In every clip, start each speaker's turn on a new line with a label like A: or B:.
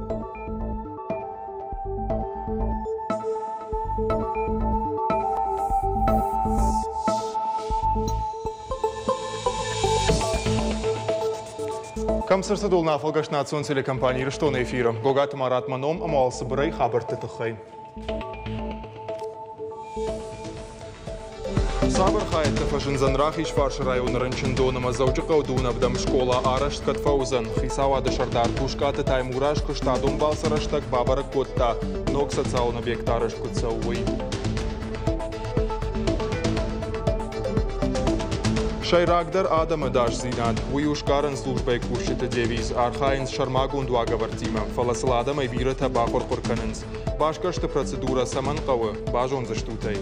A: Кӕм цы рцыд, уыл афӕлгӕст национ телекомпани Ирыстоны эфиры. Гогаты Марат мӕ ном ӕмӕ уал цыбырӕй хабӕртты тыххӕй. Цавӕр хайӕдтӕ фӕзындзӕн Рахизфарсы районы рынчындон ӕмӕ Дзӕуджыхъӕуы дыууынӕвдӕм скъола арӕзт кӕд фӕуыдзӕн? Хицауады сӕрдар Тускъаты Таймураз куыстадон балцы рӕстӕг бабӕрӕг кодта, ног социалон объект арӕзт куыд цӕуы, уый. Сӕйрагдӕр адӕмы ӕдасдзинад. Уый у сгарӕн службӕйы кусджыты девиз. Архайынц сӕрмагонд уагӕвӕрдтимӕ, фӕлӕ сыл адӕмӕй бирӕтӕ бахъуыр-хъуыр кӕнынц. Басгӕрсты процедурӕ цӕмӕн хъӕуы, базондзыстут ӕй.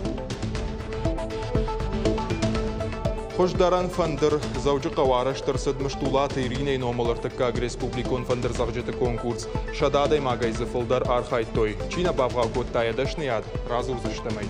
A: Хуыздӕрӕн фӕндыр. Дзӕуджыхъӕуы арӕзт ӕрцыд Мыстулаты Иринӕйы номыл ӕртыккаг республикон фӕндырдзӕгъджыты конкурс. 100 адӕймагӕй дзы фылдӕр архайдтой. Чи нӕ бавгъау кодта йӕ дӕсныйад, радзурдзыстӕм ӕй.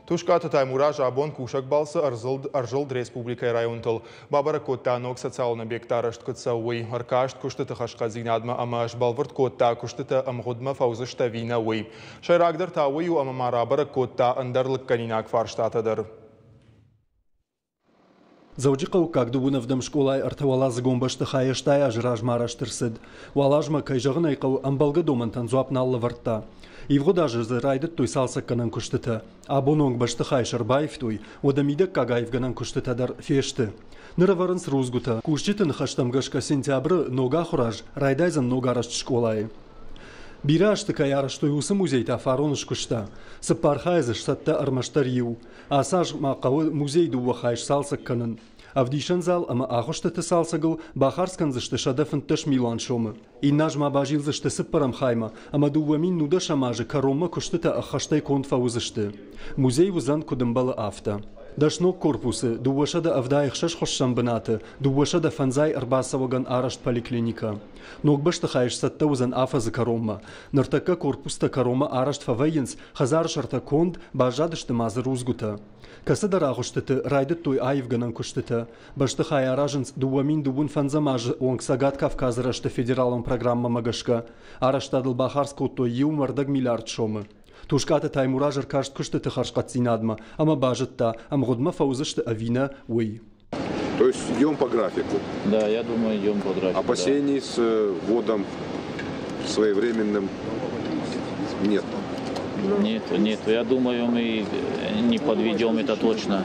A: Тускъаты Таймураз абон кусӕг балцы ӕрзылд республикӕйы районтыл. Бабӕрӕг кодта ног социалон объекты арӕзт куыд цӕуы, уый. Ӕркаст куыстыты хӕрзхъӕддзинадмӕ ӕмӕ сбӕлвырд кодта, куыстытӕ ӕмгъуыдмӕ фӕуыдзысты ӕви нӕ, уый. Сӕйрагдӕр та уый у, ӕмӕ ма рабӕрӕг кодта ӕндӕр лыггӕнинаг фарстатӕ дӕр.
B: Дзӕуджыхъӕуккаг дыууын ӕвдӕм скъолайы ӕртӕуӕладзыгон бӕстыхай 80 азы размӕ арӕзт ӕрцыд. Уал азмӕ, кӕй зӕгъын ӕй хъӕуы, ӕмбӕлгӕ домӕнтӕн дзуапп нал лӕвӕрдта. Ивгъуыд азы дзы райдыдтой цалцӕггӕнӕн куыстытӕ. Абоны онг бӕстыхайы сӕр баивтой, уӕдӕ мидӕггаг аивгӕнӕн куыстытӕ дӕр фесты. Ныр ӕвӕрынц рудзгуытӕ. Кусджыты ныхӕстӕм гӕсгӕ сентябры ног ахуыр аз райдайдзӕн ногарӕзт скъолайы. Бирӕ азты кӕй арӕзтой, уыцы музей та фарон скуыста. Цыппар хайы дзы сцӕттӕ ӕрмӕстдӕр иу. Ацы аз ма хъӕуы музейы дыууӕ хайы сцалцӕг кӕнын. Ӕвдисӕн зал ӕмӕ агъуыстыты цалцӕгыл бахардз кӕндзысты 115 милуан сомы. Иннӕ аз ма базилдзысты цыппӕрӕм хаймӕ ӕмӕ 2019 азы кӕронмӕ куыстытӕ ӕххӕстӕй конд фӕуыдзысты. Музей уыдзӕн, куыд ӕмбӕлы, афтӕ. Дӕс ног корпусы, 276 хуыссӕн бынаты, 205 ӕрбацӕуӕгӕн арӕзт поликлиникӕ. Ног бӕстыхай сцӕттӕ уыдзӕн афӕдзы кӕронмӕ. Ныртӕккӕ корпустӕ кӕронмӕ арӕзт фӕвӕййынц, хӕдзары сӕртӕ конд, баззадысты ма дзы рудзгуытӕ. Кӕцыдӕр агъуыстыты райдыдтой аивгӕнӕн куыстытӕ. Бӕстыхай аразынц 2025 азы онг Цӕгат Кавказы рӕзты федералон программӕмӕ гӕсгӕ. Арӕзтадыл бахардз кодтой иу ӕрдӕг миллиард сомы. Тускъаты Таймураз ӕркаст куыстыты хӕрзхъӕддзинадмӕ ӕмӕ базыдта, ӕмгъуыдмӕ фӕуыдзысты ӕви нӕ, уый.
C: То есть идем по графику?
D: Да, я думаю, идем по графику.
C: Опасений с вводом своевременным нет?
D: Нет, нет, я думаю, мы не подведем это точно.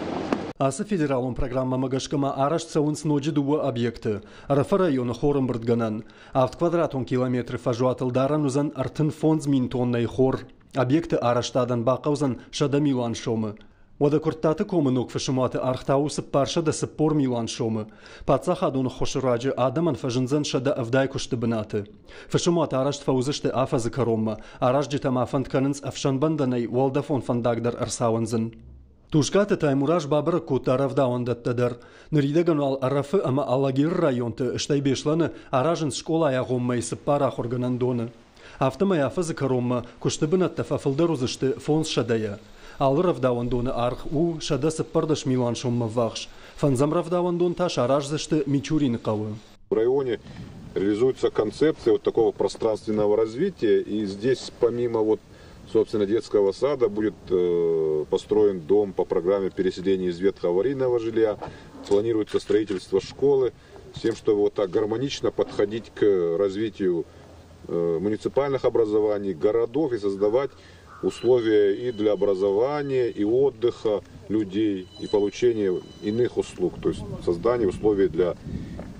B: Ацы федералон программӕмӕ гӕсгӕ ма арӕзт цӕуынц ноджы дыууӕ объекты. Ӕрӕфы районы хорӕмбырдгӕнӕн. Авд квадратон километры фӕзуатыл дарӕн уыдзӕн 35 мин тоннӕйы хор. Объекты арӕзтадӕн бахъӕудзӕн 100 милуан сомы. Уӕдӕ Куырттаты комы ног фысымуаты аргъ та у 440 милуан сомы. Паддзахадон ӕххуысы руаджы адӕмӕн фӕзындзӕн 170 куысты бынаты. Фысымуат арӕзт фӕуыдзысты афӕдзы кӕронмӕ. Аразджытӕ ма фӕнд кӕнынц ӕфсӕнбӕндӕнӕй уӕлдӕфон фӕндаг дӕр ӕрцауындзын. Тускъаты Таймураз бабӕрӕг кодта рӕвдауӕндӕттӕ дӕр. Ныридӕгӕн уал Ӕрӕфы ӕмӕ Алагиры районты, стӕй Беслӕны аразынц скъолайы агъоммӕйы цыппар ахуыргӕнӕндоны. Афтӕмӕй афӕдзы кӕронмӕ куысты бынӕттӕ фӕфылдӕр уыдзысты 500-йӕ. Алы рӕвдауӕндоны аргъ у 114 милуан соммӕ ввахс. Фӕндзӕм рӕвдауӕндон та сараздзысты Мичурины хъӕуы.
C: В районе реализуется концепция вот такого пространственного развития, и здесь помимо вот собственно детского сада будет построен дом по программе переселения из ветхого аварийного жилья, планируется строительство школы, с тем, чтобы вот так гармонично подходить к развитию муниципальных образований, городов и создавать условия и для образования, и отдыха людей, и получения иных услуг, то есть создание условий для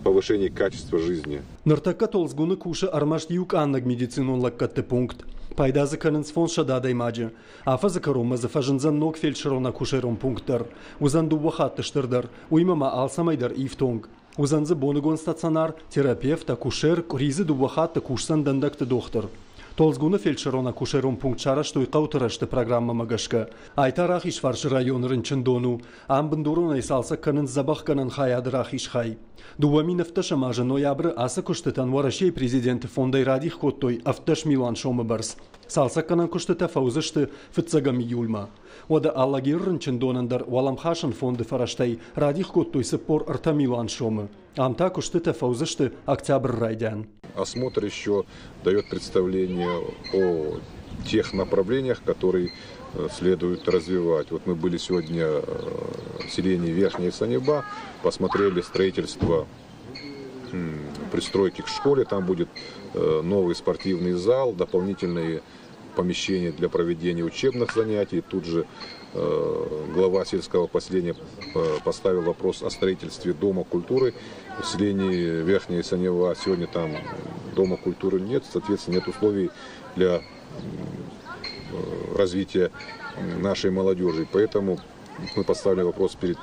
C: повышения качества жизни.
B: Ныртӕккӕ Толдзгуны кусы ӕрмӕст иу къаннӕг медицинон лӕггӕдты пункт. Пайда дзы кӕнынц 500 адӕймаджы. Афӕдзы кӕронмӕ дзы фӕзындзӕн ног фельдшерон-акушерон пункт дӕр. Уыдзӕн дыууӕ хатты стырдӕр, уыимӕ ма алцӕмӕй дӕр ифтонг. Уыдзӕн дзы боныгон стационар, терапевт, акушер, къуыри дзы дыууӕ хатты кусдзӕн дӕндӕгты дохтыр. Толдзгуны фельдшерон-акушерон пункт сарӕзтой хъӕуты рӕзты программӕмӕ гӕсгӕ. Ай та Рахизфарсы районы рынчындон у. Ам бындуронӕй цалцӕг кӕнынц дзӕбӕхгӕнӕн хайады рахиз хай. 2017 азы ноябры ацы куыстытӕн Уӕрӕсейы президенты фондӕй радих кодтой 17 милуан сомы бӕрц. Цалцӕггӕнӕн куыстытӕ фӕуыдзысты фыццӕгӕм июльмӕ. Уӕдӕ Алагиры рынчындонӕн дӕр уӕлӕмхасӕн фонды фӕрӕзтӕй радих кодтой 43 милуан сомы. Ам та куыстытӕ фӕуыдзысты октябры райдиан.
C: Осмотр еще дает представление о тех направлениях, которые следует развивать. Вот мы были сегодня в селении Верхняя Санеба, посмотрели строительство пристройки к школе, там будет новый спортивный зал, дополнительные помещения для проведения учебных занятий. Тут же глава сельского поселения поставил вопрос о строительстве Дома культуры в селении Верхняя Санева. Сегодня там Дома культуры нет, соответственно, нет условий для развития нашей молодежи. Поэтому мы поставили вопрос перед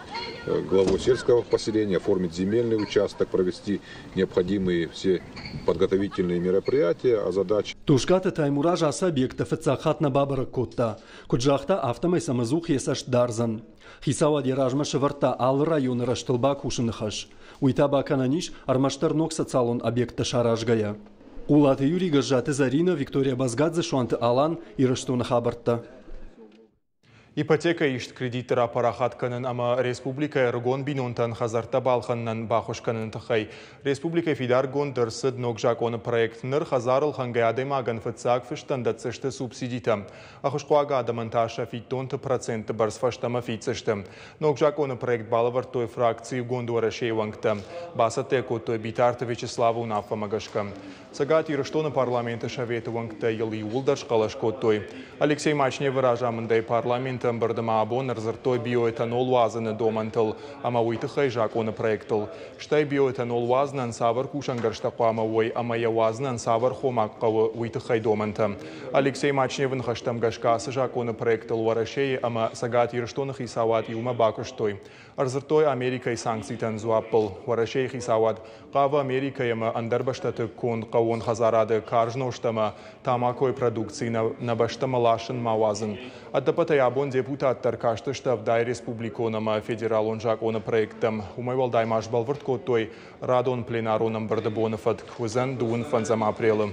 C: главой сельского поселения оформить земельный участок, провести необходимые все подготовительные мероприятия, а задача...
B: Тускъаты Таймураз ацы объекттӕ фыццаг хатт нӕ бабӕрӕг кодта. Куыд загъта, афтӕмӕй сӕм ӕдзух йӕ цӕст дардзӕн. Хицауад йӕ размӕ сӕвӕрдта алы районы рӕзтыл бакусыны хӕс. Уый та бакӕнӕн ис ӕрмӕстдӕр ног социалон объекттӕ саразгӕйӕ. Хъулаты Юрий, Гӕззаты Зарина, Виктория Базгадзе, Суанты Алан, Ирыстоны хабӕрттӕ.
A: Ипотекӕ ист кредитты рапарахат кӕнын ӕмӕ республикӕйы ӕрыгон бинонтӕн хӕдзӕрттӕ балхӕнынӕн баххуыс кӕныны тыххӕй республикӕйы фидаргонд ӕрцыд ног закъоны проект. Ныр хӕдзарыл хӕнгӕ адӕймагӕн фыццаг фыстӕн дӕтдзысты субсидитӕ. Ӕххуысхъуаг адӕмӕн та сӕ фиддонты процентты бӕрц фӕстӕмӕ фиддзысты. Ног закъоны проект балӕвӕрдтой фракци Иугонд Уӕрӕсейы уӕнгтӕ. Бацӕттӕ кодтой Битарты Вячеславы уынаффӕмӕ гӕсгӕ. Цӕгат Ирыстоны парламенты советы уӕнгтӕ йыл иууылдӕр схъӕлӕс кодтой. Алексей Мачневы разамындӕй парламенты ӕмбырды ма абон ӕрдзырдтой биоэтанол уадзыны домӕнтыл ӕмӕ уый тыххӕй закъоны проектыл. Стӕй биоэтанол уадзынӕн цавӕр кусӕнгӕрзтӕ хъуамӕ уой ӕмӕ йӕ уадзынӕн цавӕр хомаг хъӕуы, уый тыххӕй домӕнтӕ. Алексей Мачневы ныхӕстӕм гӕсгӕ ацы закъоны проектыл Уӕрӕсейы ӕмӕ Цӕгат Ирыстоны хицауад иумӕ бакуыстой. Ӕрдзырдтой Америкӕйы санкцитӕн дзуаппыл. Уӕрӕсейы хицауад хъавы Америкӕйы ӕмӕ ӕндӕр бӕстӕты конд хъӕууон хӕдзарады карз нозт ӕмӕ тамакойы продукци нӕ бӕстӕмӕ ласын ма уадзын. Ӕдӕппӕтӕй абон депутаттӕ ӕркастысты 70 республикон ӕмӕ федералон закъоны проекттӕм. Уымӕй уӕлдай ма сбӕлвырд кодтой радон пленарон ӕмбырды боны фӕтк уыдзӕн 25 апрелы.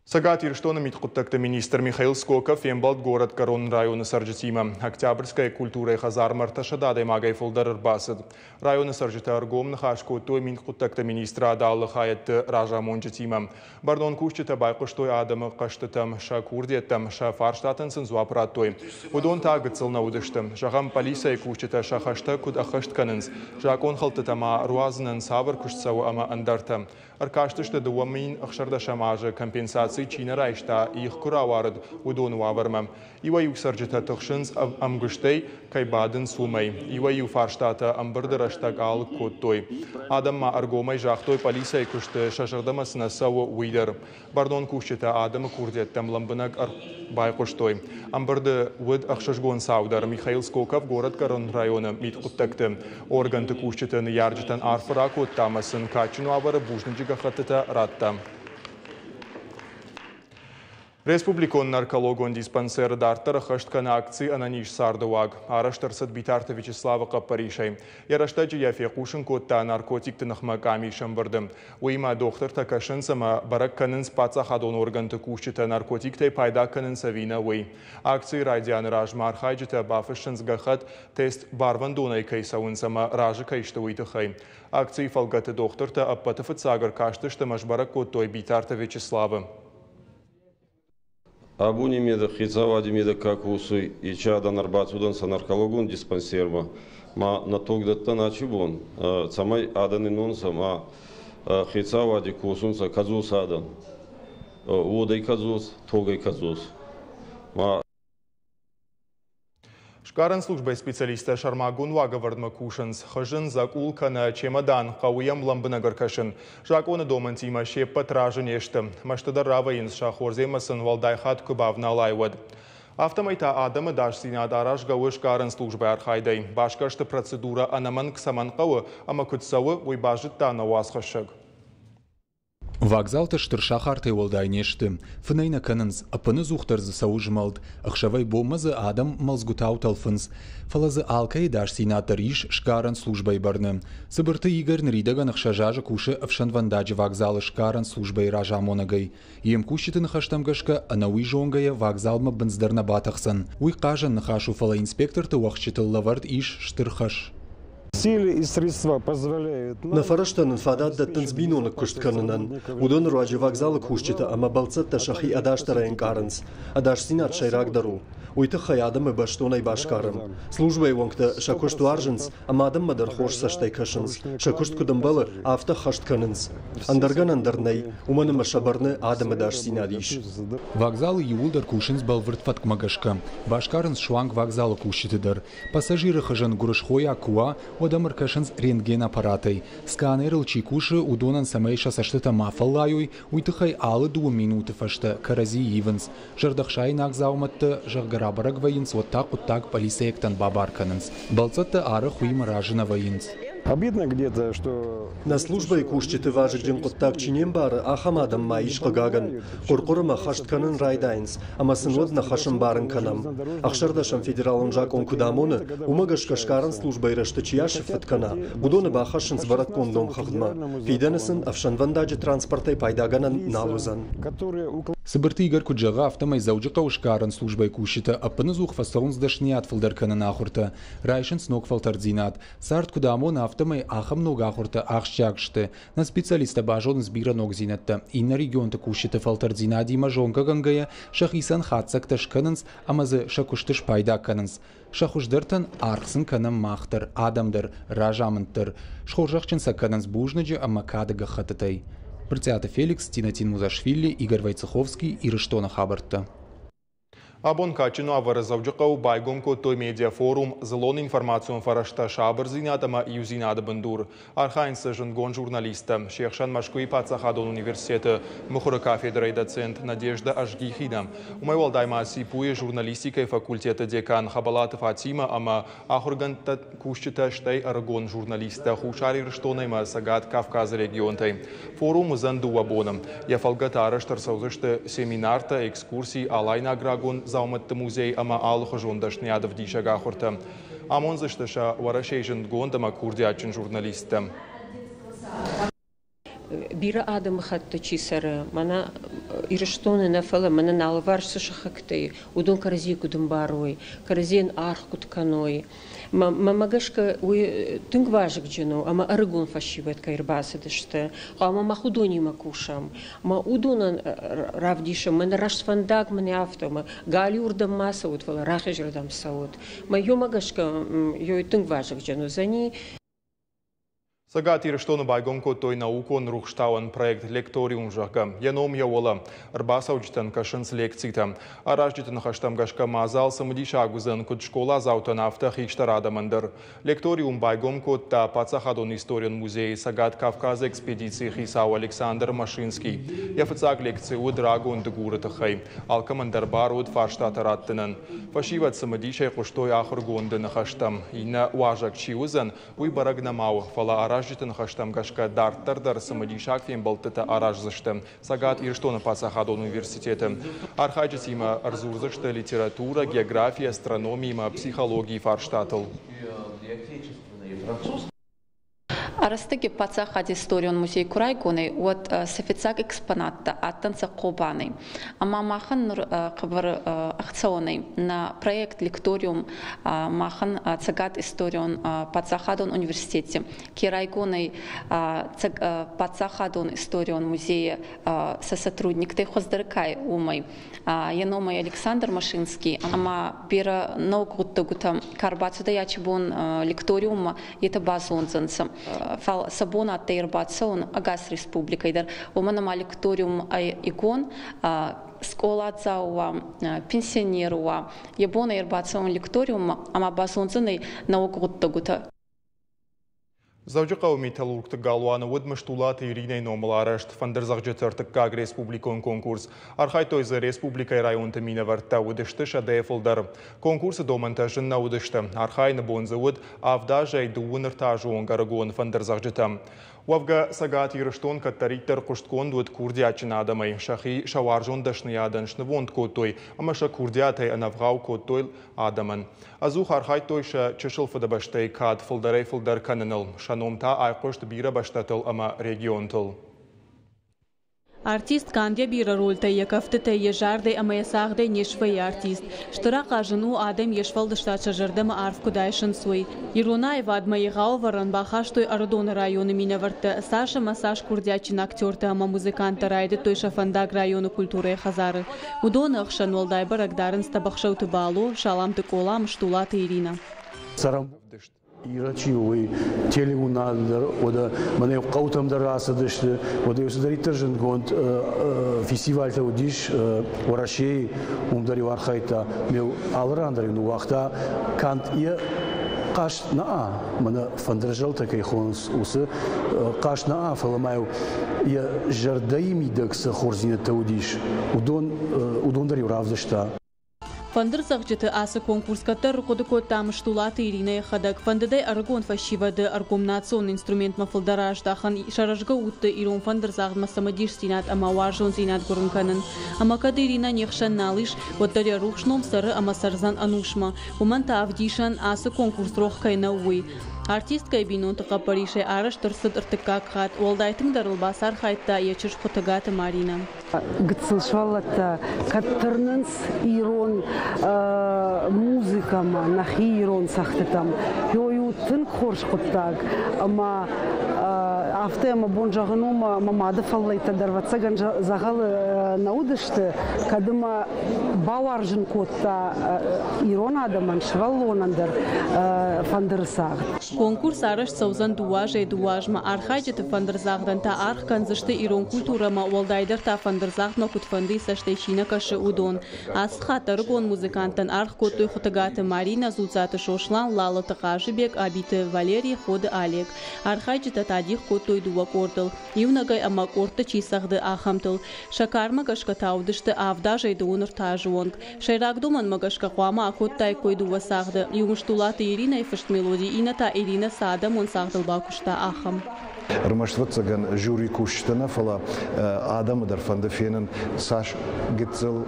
A: Цӕгат Ирыстоны мидхъуыддӕгты министр Михаил Скоков фембӕлд горӕтгӕрон районы цӕрджытимӕ. Октябрьская культурӕйы хӕдзармӕ 300 адӕймагӕй фылдӕр ӕрбацыд. Районы цӕрджытӕ ӕргом ныхас кодтой мидхъуыддӕгты министрады алы хайӕдты разамонджытимӕ. Бӕрнон кусджытӕ байхъуыстой адӕмы хъӕстытӕм, сӕ курдиӕттӕм, сӕ фарстатӕн сын дзуапп радтой. Уыдон та гыццыл нӕ уыдысты. Зӕгъӕм, полицӕйы кусджытӕ сӕ хӕстӕ куыд ӕххӕст кӕнынц, закъонхӕлдтытӕ ма руадзынӕн цавӕр куыст цӕуы ӕмӕ ӕндӕртӕ. Ӕркастысты 2016 азы компенсаци чи нӕ райста, их куы рауарыд, уыдоны уавӕрмӕ. Иуӕй-иу цӕрджытӕ тыхсынц ӕмгуыстӕй кӕй бадынц, уымӕй. Иуӕй-иу фарстатӕ ӕмбырды рӕстӕг алыг кодтой. Адӕм ма ӕргомӕй загътой полицӕйы куысты сӕ зӕрдӕмӕ цы нӕ цӕуы, уый дӕр. Бӕрнон кусджытӕ адӕмы курдиӕттӕм лӕмбынӕг байхъуыстой. Ӕмбырды уыд ӕхсызгон цау дӕр. Михаил Скоков горӕтгӕрон районы мидхъуыддӕгты органты кусджыты ныййарджытӕн арфӕ ракодта ӕмӕ сын кадджын уавӕры бузныджы гӕххӕттытӕ радта. Республикон наркологон диспансеры дарддӕр ӕххӕст кӕны акци «Ӕнӕниз царды уаг». Арӕзт ӕрцыд Битарты Вячеславы хъӕппӕрисӕй. Йӕ рӕстӕджы йӕ фехъусын кодта наркотикты ныхмӕ къамис ӕмбырды. Уыимӕ дохтыртӕ кӕсынц ӕмӕ бӕрӕг кӕнынц паддзахадон органты кусджытӕ наркотиктӕй пайда кӕнынц ӕви нӕ, уый. Акцийы райдианы размӕ архайджытӕ бафыссынц гӕххӕтт, тест барвӕндонӕй кӕй цӕуынц ӕмӕ разы кӕй сты, уый тыххӕй. Акцийы фӕлгӕты дохтыртӕ ӕппӕты фыццаг ӕркастысты ӕмӕ сбӕрӕг кодтой Битарты Вячеславы.
E: Абони медӕг хецауади медӕг ка косуй, ечи адӕн ӕрбацудӕнцӕ наркологон диспансермӕ, ма нӕ тогдӕттӕн ачи бон, цӕмӕй адӕн иннонцӕ ма хецауади косунцӕ кӕдзос адӕн, уодӕй кӕдзос, тогӕй кӕдзос. Ма
A: Сгарӕн службӕйы специалисттӕ сӕрмагонд уагӕвӕрдмӕ кусынц. Хызын, дзӕкъул кӕнӕ чемодан хъӕуы йӕм лӕмбынӕг ӕркӕсын. Закъоны домӕнтимӕ се ппӕт разы не сты. Мӕсты дӕр равӕййынц, сӕ хордзенмӕ сын уӕлдай хатт куы бавналай, уӕд. Афтӕмӕй та адӕмы ӕдасдзинад аразгӕ у сгарӕн службӕйы архайдӕй. Басгӕрсты процедурӕ ӕнӕмӕнг цӕмӕн хъӕуы ӕмӕ куыд цӕуы, уый базыдта нӕ уацхӕссӕг.
F: Вагзалтӕ стыр сахартӕй уӕлдай не сты. Фынӕй нӕ кӕнынц, ӕппыныдзухдӕр дзы цӕуы змӕлд, ӕхсӕвӕй-бонмӕ дзы адӕм мӕлдзгуытау тӕлфынц. Фӕлӕ дзы алкӕйы ӕдасдзинад дӕр ис сгарӕн службӕйы бӕрны. Цыбырты Игорь ныридӕгӕн 6 азы кусы ӕфсӕнвӕндаджы вагзалы сгарӕн службӕйы разамонӕгӕй. Йе мкусджыты ныхӕстӕм гӕсгӕ, ӕнӕуый зонгӕйӕ вагзалмӕ бындз дӕр нӕ батӕхдзӕн. Уый хъазӕн ныхас у, фӕлӕ инспекторты уӕхсчытыл лӕвӕрд ис стыр хӕс.
B: Нӕ фӕрӕзтӕ нын фадат дӕттынц биноныг куыст кӕнынӕн. Уыдоны руаджы вагзалы кусджытӕ ӕмӕ бӕлццӕттӕ сӕхи ӕдасдӕрӕй ӕнкъарынц. Ӕдасдзинад сӕйрагдӕр у. Уый тыххӕй адӕмы бӕстонӕй басгарӕм. Службӕйы уӕнгтӕ сӕ куыст уарзынц ӕмӕ адӕммӕ дӕр хорз цӕстӕй кӕсынц. Сӕ куыст куыд ӕмбӕлы, афтӕ ӕххӕст кӕнынц. Ӕндӕр гӕнӕн дӕр нӕй, уымӕн ӕмӕ сӕ бӕрны адӕмы ӕдасдзинад ис.
F: Вагзалы иууылдӕр кусынц бӕлвырд фӕткмӕ гӕсгӕ. Басгарынц суанг вагзалы кусджыты дӕр. Пассажиры хызын гуырысхойаг куы уа, уӕд ӕм ӕркӕсынц рентген-аппаратӕй. Сканерыл чи кусы, уыдонӕн цӕмӕй сӕ цӕстытӕ ма фӕллайой, уый тыххӕй алы 2 минуты фӕстӕ кӕрӕдзи ивынц. Зӕрдӕхсаинаг дзаумӕттӕ, зӕгъгӕ, рабӕрӕг вӕййынц, уӕд та хъуыддаг полицейӕгтӕн бабар кӕнынц. Бӕлццӕттӕ арӕх уыимӕ разы нӕ вӕййынц.
G: Обидно где-то, что
B: Нӕ службӕйы кусджыты вазыгджын хъуыддаг чи не мбары, ахӕм адӕм ма ис, хъыгагӕн. Хъуыр-хъуырмӕ хӕст кӕнын райдайынц, ӕмӕ сын уӕд нӕ хӕс ӕмбарын кӕнӕм. 16-ӕм федералон закъон куыд амоны, уымӕ гӕсгӕ сгарӕн службӕйы рӕзты чи асыффыт кӕна, уыдоны бахӕссынц бӕрӕггонд номхыгъдмӕ. Фидӕны сын ӕфсӕнвӕндаджы транспортӕй пайдагӕнӕн нал уыдзӕн.
F: Цыбырты Игорь куыд зӕгъы, афтӕмӕй Дзӕуджыхъӕуы сгарӕн службӕйы кусджытӕ ӕппыныдзух фӕцӕуынц дӕсныйад фылдӕр кӕнын ахуыртӕ, райсынц ног фӕлтӕрддзинад. Цард куыд амоны, афтӕмӕй ахӕм ног ахуыртӕ ахсджиаг сты. Нӕ специалисттӕ базонынц бирӕ ногдзинӕдтӕ. Иннӕ регионты кусджыты фӕлтӕрддзинадимӕ зонгӕгӕнгӕйӕ сӕхицӕн хатдзӕгтӕ скӕнынц ӕмӕ дзы сӕ куысты спайда кӕнынц. Сӕ хуыздӕртӕн аргъ сын кӕнӕм мах дӕр, адӕм дӕр, разамынд дӕр. Схорзӕхджын сӕ кӕнынц бузныджы ӕмӕ кады гӕххӕттытӕй. Брытъиаты Феликс, Тинатин Музашвили, Игорь Войцеховский, Ирыстоны хабӕрттӕ.
A: Абон кадджын уавӕры Дзӕуджыхъӕуы байгом кодтой медиафорум «Дзыллон информацион фӕрӕзтӕ сабырдзинад ӕмӕ иудзинады бындур». Архайынц дзы зындгонд журналисттӕ. Се хсӕн Мӕскуыйы паддзахадон университеты мыхуыры кафедрӕйы доцент Надежда Ажгихина. Уымӕй уӕлдай ма ЦИПУ-йы журналистикӕйы факультеты декан Хӕбӕлаты Фатимӕ ӕмӕ ахуыргӕндтӕ, кусджытӕ, стӕй ӕрыгон журналисттӕ Хуссар Ирыстонӕй ӕмӕ Цӕгат Кавказы регионтӕй. Форум уыдзӕн 2 боны. Йӕ фӕлгӕты арӕзт ӕрцӕудзысты семинартӕ, экскурси, алайнаг рагон дзаумӕтты музей ӕмӕ алыхуызон дӕсныйад ӕвдисӕг ахуыртӕ. Амондзысты сӕ Уӕрӕсейы зындгонд ӕмӕ курдиатджын журналисттӕ.
H: Бирӕ адӕмыхатты чи цӕры, мӕнӕ Ирыстоны нӕ, фӕлӕ мӕнӕ нӕ алыварс цы сыхӕгтӕ и, уыдон кӕрӕдзийы куыд ӕмбарой, кӕрӕдзийӕн аргъ куыд кӕной. Мӕнмӕ гӕсгӕ уый тынг вазыгджын у, ӕмӕ ӕрыгон фӕсивӕд кӕй ӕрбацыдысты. Хъуамӕ мах уыдонимӕ кусӕм, мӕ уыдонӕн равдисӕм, мӕнӕ рӕстфӕндаг мӕнӕ афтӕ, мӕ галиуырдӕм ма цӕут, фӕлӕ рахизырдӕм цӕут. Мӕ йомӕ гӕсгӕ ёй тынг вазыгджын уыдзӕни.
A: Цӕгат Ирыстоны байгом кодтой наукон рухстауӕн проект «Лекториум», зӕгъгӕ. Йӕ ном йӕ уӕлӕ. Ӕрбацӕуджытӕн кӕсынц лекцитӕ. Аразджыты ныхӕстӕм гӕсгӕ мадзал цымыдисаг уыдзӕн куыд скъоладзаутӕн, афтӕ хистӕр адӕмӕн дӕр. Лекториум байгом кодта Паддзахадон историон музейы Цӕгат Кавказы экспедицийы хицау Александр Машинский. Йӕ фыццаг лекци уыд рагон Дыгуры тыххӕй. Алкӕмӕн дӕр бар уыд фарстатӕ раттынӕн. Фӕсивӕд цымыдисӕй хъуыстой ахуыргонды ныхӕстӕм. Иннӕ уазӕг чи уыдзӕн, уый бӕрӕг нӕма у, фӕлӕ аразджыты ныхӕстӕм гӕсгӕ дарддӕр дӕр цымыдисаг фембӕлдтытӕ араздзысты Цӕгат Ирыстоны паддзахадон университеты. Архайджытимӕ ӕрдзурдзысты литературӕ, географи, астрономи ӕмӕ психологийы фарстатыл.
I: Ӕрӕстӕги паддзахади историон музей ку райгон ӕй, уӕд сӕ фиццаг экспонаттӕ адтӕнцӕ Хъобанӕй. Ӕма махӕн нур хъӕбӕр ӕхцӕуӕн ӕй нӕ проект «Лекториум» махӕн Цӕгат историон паддзахадон университети ке райгон ӕй паддзахадон историон музейи сӕ сотрудниктӕй хуӕздӕр ка ӕй, уомӕй. Йӕ номӕй Александр Машинский ӕма берӕ нӕуӕг гъуддӕгутӕ ка ӕрбацудӕй ачи бон лекториуммӕ, етӕ базондзӕнцӕ. Фал сӕ бон адтӕй ӕрбацӕун ӕгас республикӕй дӕр, уомӕн ӕма лекториум ӕй игон, скъоладзау уа, пенсионер уа, йӕ бон ӕй ӕрбацӕун лекториуммӕ ӕма базондзӕнӕй нӕуӕг гъуддӕгутӕ.
A: Дзӕуджыхъӕуы Металлургты галуаны уыд Мыстулаты Иринӕйы номыл арӕзт фӕндырдзӕгъдджыты ӕртыккаг республикон конкурс. Архайдтой дзы республикӕйы районты минӕвӕрттӕ, уыдысты сӕдӕйӕ фылдӕр. Конкурсы домӕнтӕ зын нӕ уыдысты. Архайыны бон дзы уыд 7 азӕй 33 азы онг ӕрыгон фӕндырдзӕгъдджытӕм. Уӕвгӕ, Цӕгат Ирыстон кӕддӕриддӕр хъуыстгонд уыд курдиатджын адӕмӕй, сӕхи сӕ уарзон дӕсныйадӕн снывонд кодтой ӕмӕ сӕ курдиатӕй ӕнӕвгъау кодтой адӕмӕн. Ӕдзух архайдтой сӕ чысыл фыдыбӕстӕйы кад фылдӕрӕй-фылдӕр кӕныныл, сӕ ном та айхъуыст бирӕ бӕстӕтыл ӕмӕ регионтыл.
J: Артист канд йӕ бирӕ рольтӕй, йӕ кӕфтытӕй, йӕ зардӕй ӕмӕ йӕ цагъдӕй не свӕййы артист. Стыр ахъаз ын у, адӕм йе сфӕлдыстад сӕ зӕрдӕмӕ арф куыд айсынц, уый. Ирон аивадмӕ егъау ӕвӕрӕн бахастой Ӕрыдоны районы минӕвӕрттӕ. Цас ӕмӕ цас курдиатджын актертӕ ӕмӕ музыканттӕ райдыдтой сӕ фӕндаг районы культурӕйы хӕдзары. Уыдоны ӕхсӕн уӕлдай бӕрӕг дарынц Тӕбӕхсӕуты Бало, Саламты Къола, Мыстулаты Иринӕ.
K: Ирӕ чи у, уый телеуынад дӕр, уӕдӕ мӕнӕ хъӕутӕм дӕр рацыдысты, уӕдӕ цыдӕриддӕр зындгонд фестивальтӕ уыдис Уӕрӕсейы, уым дӕр-иу архайдта. Ме алы ран дӕр-иу ныууагъта канд йӕ хъазт нӕ, мӕнӕ фӕндырзӕлтӕ кӕй хонынц, уыцы хъазт нӕ, фӕлӕ ма-иу йӕ зӕрдӕйы мидӕг цы хорздзинӕдтӕ уыдис, уыдон, уыдон дӕр-иу равдыста.
J: Фӕндырдзӕгъдджыты ацы конкурс кӕддӕр ӕрхъуыды кодта Мыстулаты Иринӕ йӕхӕдӕг. Фӕндыд ӕй ӕрыгон фӕсивӕды ӕргом национ инструментмӕ фылдӕр аздахын, сӕ рӕзгӕ удты ирон фӕндырдзагъдмӕ цымыдисдзинад ӕмӕ уарзондзинад гуырын кӕнын. Ӕмӕ кӕд Иринӕ не хсӕн нал ис, уӕддӕр йӕ рухс ном цӕры ӕмӕ цӕрдзӕн ӕнусмӕ. Уымӕн та ӕвдисӕн, ацы конкурс рох кӕй нӕу, уый. Артисткӕйы бинонты хъӕппӕрисӕй арӕзт ӕрцыд ӕртыккаг хатт, уӕлдай тынгдӕр ыл бацархайдта йӕ чызг Хуытыгаты Маринӕ.
L: Гыццыл сывӕллӕттӕ кӕд тырнынц ирон музыкӕмӕ, нӕхи ирон цӕгъдтытӕм, уый у тынг хорз хъуыддаг ӕмӕ афтӕ мӕ бон зӕгъын у, мӕ мады фӕллӕйттӕ дӕр ӕвӕццӕгӕн дзӕгъӕлы нӕ уыдысты, кӕд ӕмӕ бауарзын кодта ирон адӕмӕн, сывӕллонӕн дӕр фӕндыры цагъд.
J: Конкурс арӕзт цӕудзӕн дыууӕ азӕй дыууӕ азмӕ. Архайджыты фӕндырдзагъдӕн та аргъ кӕндзысты ирон культурӕмӕ, уӕлдайдӕр та фӕндырдзагъдмӕ куыдфӕндыйы цӕстӕй чи нӕ кӕсы, уыдон. Ацы хатт ӕрыгон музыканттӕн аргъ кодтой Хуытыгаты Маринӕ, Дзуццаты Сослан, Лалыты Хъазыбег, Абиты Валери, Ходы Олег. Архайджытӕ та дих кодтой дыууӕ къордыл, иунӕгӕй ӕмӕ къордты чи цӕгъды, ахӕмтыл. Сӕ кармӕ гӕсгӕ та уыдысты авд азӕй дыууын ӕртӕ азы онг. Сӕйраг домӕнмӕ гӕсгӕ хъуамӕ акодтаиккой дыууӕ цагъды, иу Мыстулаты Иринӕйы фыст мелоди, иннӕ та Иринӕ цы адӕмон цагъдыл бакуыста, ахӕм.
M: Ӕрмӕст ӕвӕццӕгӕн жюри кусджытӕ нӕ, фӕлӕ адӕмы дӕр фӕнды фенын, цас гыццыл,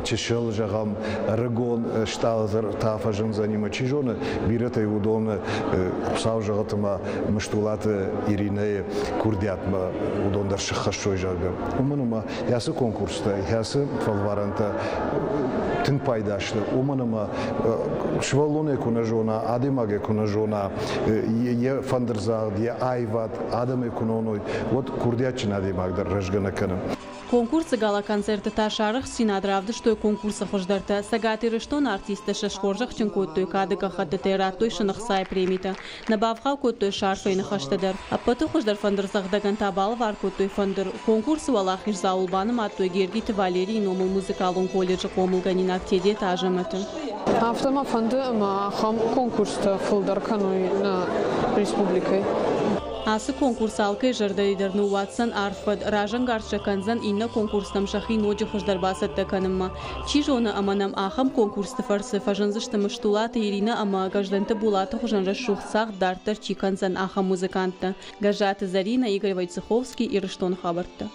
M: чысыл, зӕгъӕм, ӕрыгон стъалытӕ фӕзындзӕни ӕмӕ чи зоны, бирӕтӕй уыдоны Хуыцау зӕгъӕт ӕмӕ Мыстулаты Иринӕйы курдиатмӕ уыдон дӕр сыххӕссой, зӕгъгӕ. Уымӕн ӕмӕ ацы конкурстӕ, ацы фӕлварӕнтӕ тынг пайда сты, уымӕн ӕмӕ сывӕллонӕй куы нӕ зона, адӕймагӕй куы нӕ зона, йӕ фӕндырдзагъд, йӕ аивад адӕмӕй куы нӕ уыной, уӕд курдиатджын адӕймаг дӕр рӕзгӕ нӕ кӕны.
J: Конкурсы гала-концерты та сӕ арӕхстдзинад равдыстой конкурсы хуыздӕртӕ. Цӕгат Ирыстоны артисттӕ сӕ схорзӕхджын кодтой кады гӕххӕттытӕй, радтой сын ӕхцайы премитӕ. Нӕ бавгъау кодтой сӕ арфӕйы ныхӕстӕ дӕр. Ӕппӕты хуыздӕр фӕндырдзӕгъдӕгӕн та балӕвар кодтой фӕндыр. Конкурсы уӕлахиздзауыл банымадтой Гергиты Валерийы номыл музыкалон колледжы хъомылгӕнинаг Тедеты Азӕмӕты.
N: Афтӕ мӕ фӕнды, ӕмӕ ахӕм конкурстӕ фылдӕр кӕной нӕ республикӕйы.
J: Ацы конкурс алкӕй зӕрдӕйы дӕр ныууадздзӕн арф фӕд, разӕнгард сӕ кӕндзӕн иннӕ конкурстӕм сӕхи ноджы хуыздӕр бацӕттӕ кӕнынмӕ. Чи зоны, ӕмӕ нӕм ахӕм конкурсты фӕрцы фӕзындзысты Мыстулаты Иринӕ ӕмӕ Гӕздӕнты Булаты хуызӕн рӕсугъд цагъд дарддӕр чи кӕндзӕн, ахӕм музыканттӕ. Гӕззаты Зӕринӕ, Игорь Войцеховский, Ирыстоны хабӕрттӕ.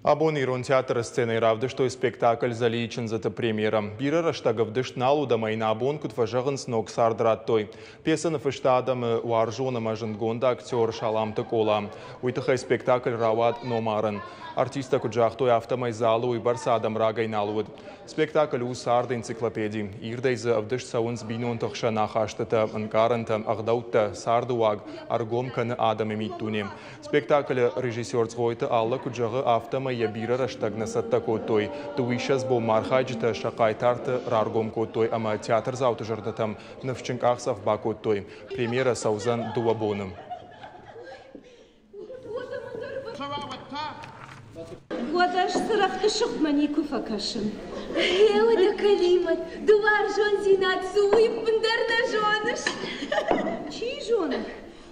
A: Абон Ирон театры сценӕйы равдыстой спектакль «Зӕлийы чындзыты» премьерӕ. Бирӕ рӕстӕг ӕвдыст нал уыд ӕмӕ йын абон, куыд фӕзӕгъынц, ног цард радтой. Пьесӕ ныффыста адӕмы уарзон ӕмӕ зындгонд актер Саламты Къола. Уый тыххӕй спектакль рауад номарӕн. Артисттӕ куыд загътой, афтӕмӕй залы уыйбӕрц адӕм рагӕй нал уыд. Спектакль у царды энциклопеди. Ирдӕй дзы ӕвдыст цӕуынц бинонты хсӕн ахастытӕ, ӕнкъарӕнтӕ, ӕгъдӕуттӕ, царды уаг, ӕргом кӕны адӕмы миддуне. Спектаклы режиссер Цгъойты Алла куыд зӕгъы, афтӕмӕй йӕ бирӕ рӕстӕг нӕ цӕттӕ кодтой. Дыууиссӕдз бонмӕ архайджытӕ сӕ хъайтарты раргом кодтой ӕмӕ театрдзауты зӕрдӕтӕм ныфсджын къахдзӕф бакодтой. Премьерӕ цӕудзӕн дыууӕ боны.
O: Уӕдӕ цырӕгъты сыгъдмӕ никуы фӕкӕсын. Гъе, уӕдӕ Калимӕт, ды уарзондзинад цы, уый ӕппындӕр нӕ зоныс. Чи зоны?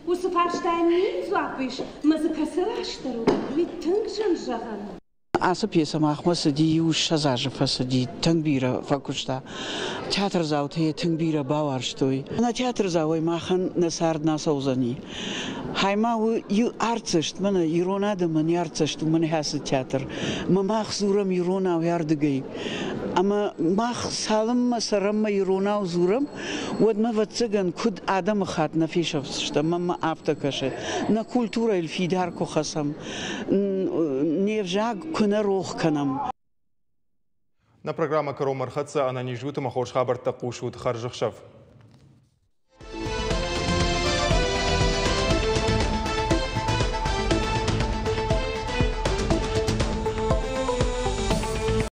O: Уыцы фарстайӕн мин дзуапп ис, мӕ дзы кӕцы растдӕр у, уый тынг зын зӕгъӕн у.
P: Ацы пьесӕ махмӕ цыди иу 20 азы фӕцыди, тынг бирӕ фӕкуыста. Театрдзаутӕ йӕ тынг бирӕ бауарзтой. Нӕ театрдзауӕй махӕн нӕ цард нӕ цӕудзӕни. Хаймӕ у иу артдзӕст, мӕнӕ ирон адӕмӕн йӕ артдзӕст у мӕнӕ ацы театр. Мӕ мах дзурӕм иронау ардыгӕй. Ӕмӕ мах цалынмӕ цӕрӕм иронау дзурӕм, уӕдмӕ, ӕвӕццӕгӕн, куыд адӕмыхатт нӕ фесӕфдзыстӕм, мӕнмӕ афтӕ кӕсы. Нӕ культурӕйыл фидар куы хӕцӕм, не взаг куы нӕ рох кӕнӕм.
A: Нӕ программӕ кӕронмӕ ӕрхӕццӕ. Ӕнӕниз ут ӕмӕ хорз хабӕрттӕ хъусут. Хӕрзӕхсӕв.